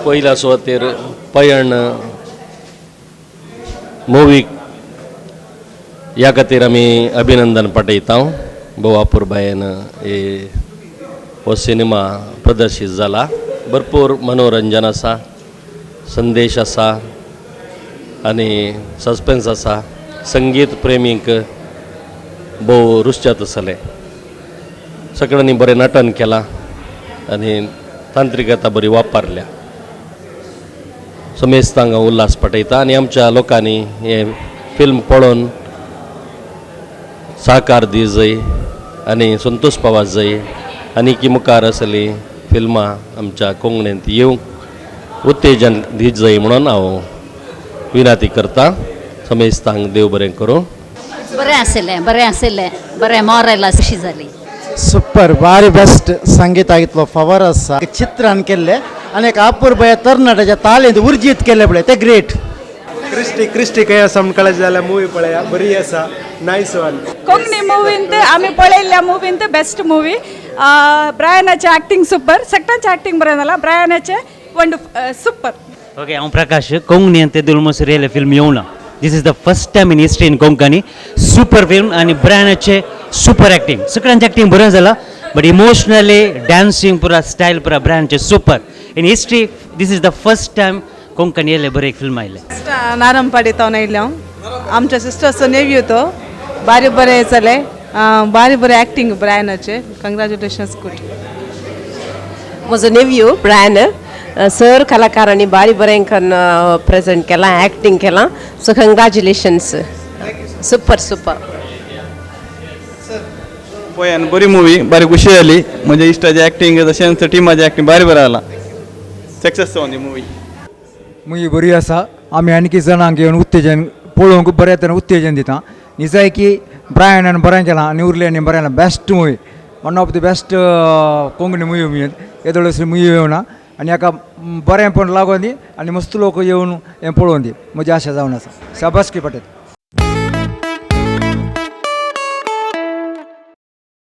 पयल्या सुवातेर पयण मुवीक ह्या खातीर आमी अभिनंदन पाठयता. भोव अपुरबायेन हे हो सिनेमा प्रदर्शीत जाला. भरपूर मनोरंजन आसा, संदेश आसा आनी सस्पेन्स आसा. संगीत प्रेमींक भोव रुचता आसलें. सगळ्यांनी बरें नटन केलां आनी तांत्रिकता बरी वापरल्या. समेस्तांक हांव उल्हास पाठयता आनी आमच्या लोकांनी हें फिल्म पळोवन सहकार दी जाय आनी संतोश पावा जाय आनी की मुखार असलीं फिल्मां आमच्या कोंकणींत येवंक उत्तेजन दीत जाय म्हणून हांव विनंती करता. समेस्तांक देव बरें करूं. बरें आशिल्लें, बरें आशिल्लें, बरें मॉरल अशी जाली. सुपर, बारी बेस्ट. संगीत इतलो फवर आसा, चित्रान केल्ले आनी एक अपुरबाय तरणाट्याच्या तालेंत उर्जीत केल्ले पळय, ते ग्रेट. क्रिस्टी क्रिस्टी खंय आसा म्हण कळत जाल्यार मुवी पळया, बरी आसा, नायस वन. कोंकणी मुवींत आमी पळयल्ल्या मुवींत बेस्ट मुवी. ब्रायनाचें एक्टिंग सुपर, सगळ्यांचें एक्टिंग बरें जाला. ब्रायनाचें वंड सुपर. ओके, हांव प्रकाश. कोंकणी आनी तेदूल मोसर येयले फिल्म येवना. This is the first time in history in Konkani super film आनी ब्रायनाचे सुपर एक्टिंग. सगळ्यांचें एक्टिंग बरें जालां, बट इमोशनली डान्सिंग पुरा स्टायल पुरा ब्रायनाचे super. In history this is the first time Konkani येयले बरें एक फिल्म आयलें. नारमपाडी तावन आयल्या हांव. आमच्या सिस्टर्सचो नेव्यू तो. बारी बरें जालें, बारी बरें एक्टिंग ब्रायनाचें. Congratulations, good. म्हजो नेव्यू ब्रायन. सर कलाकारांनी बारी बरें करून प्रेजेंट केलां, एक्टिंग केलां. So congratulations, super super. पळय, बरी मुवी, बारी खुशी जाली. म्हज्या इश्टाची एक्टिंग तशेंच टिमाची एक्टिंग बारी बरें जाला. सक्सेस जावन दी मुवी. मुवी बरी आसा. आमी आणखी जाणांक येवन उत्तेजन पळोवंक बऱ्या तरेन उत्तेजन दिता. निजाय की ब्रायनान बरें केलां आनी उरल्यांनी बरें केलां. Best movie, one of the best Konkani movie. मुवीन येदोळ असली मुवी येवना आनी हाका बरेंपण लागोन दी आनी मस्त लोक येवन हें पळोवन दी, म्हजी आशा जावन आसा. शाबासकी पटेल.